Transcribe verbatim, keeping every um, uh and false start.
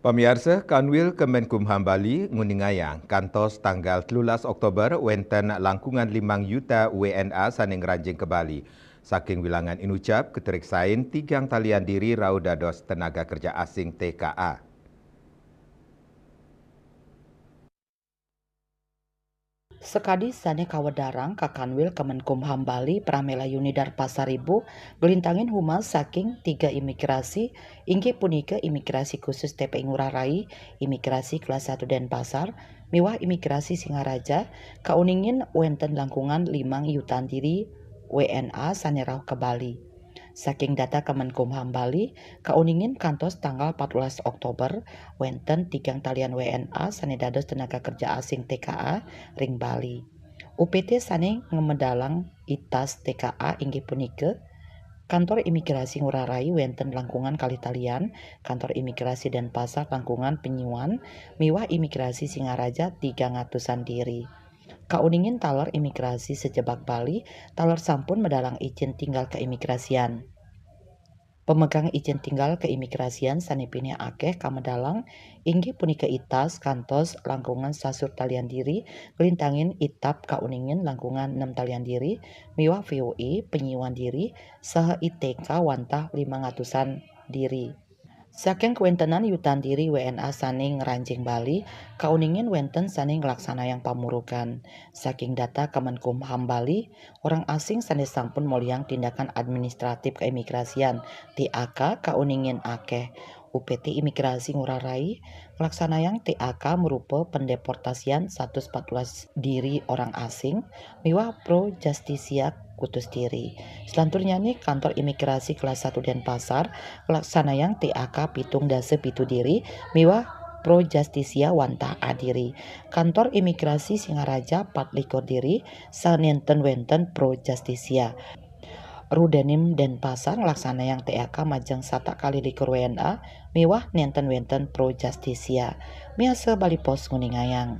Pamiarsa, Kanwil Kemenkumham Bali nguningayang, kantos tanggal telulas Oktober wénten langkungan limang yuta W N A sané ngranjing ka Bali. Saking wilangan inucap, katriksain tigang talian diri rauh dados tenaga kerja asing T K A. Sakadi sané kawedarang, Kakanwil Kemenkumham Bali, Pramila Yunidar Pasaribu, nglintangin humas saking tiga imigrasi, inggih punika Imigrasi Khusus T P I Ngurah Rai, Imigrasi Kelas satu Denpasar, miwah Imigrasi Singaraja, kauningin wénten langkungan limang yutan diri W N A sané rauh ka Bali. Saking data Kemenkumham Bali, kauningin kantos tanggal patbelas Oktober, wénten tigang talian W N A sané dados tenaga kerja asing T K A ring Bali. U P T sané ngamedalang ITAS T K A inggih punika, Kantor Imigrasi Ngurah Rai wénten langkungan kalih talian, Kantor Imigrasi Denpasar langkungan penyiuan, miwah Imigrasi Singaraja tigang atusan diri. Kauningin taler imigrasi sajebag Bali, taler sampun medalang icin tinggal keimigrasian. Pemegang icin tinggal keimigrasian sané pinih akéh kamedalang inggih punika ITAS kantos langkungan sasur talian diri, nglintangin ITAP kauningin langkungan nem talian diri, miwah V O E penyiuan diri, saha I T K wantah limang atusan diri. Saking kawéntenan yutan diri W N A sané ngranjing Bali, kauningin wénten sané nglaksanayang pamurukan. Saking data Kemenkumham Bali, orang asing sané sampun molihang tindakan administratif keimigrasian, T A K, kauningin akéh. U P T Imigrasi Ngurah Rai nglaksanayang T A K marupa pendeportasian satus patbelas diri orang asing miwah Pro Justisia kutus diri. Selanturnyané, Kantor Imigrasi Kelas satu Denpasar nglaksanayang T A K pitung dasa pitu diri miwah Pro Justisia wantah adiri. Kantor Imigrasi Singaraja patlikur diri, sanénten wénten Pro Justisia. Rudenim Denpasar nglaksanayang T A K majeng satak kalih likur W N A miwah nénten wénten Pro Justisia. Miarsa Bali Post nguningayang.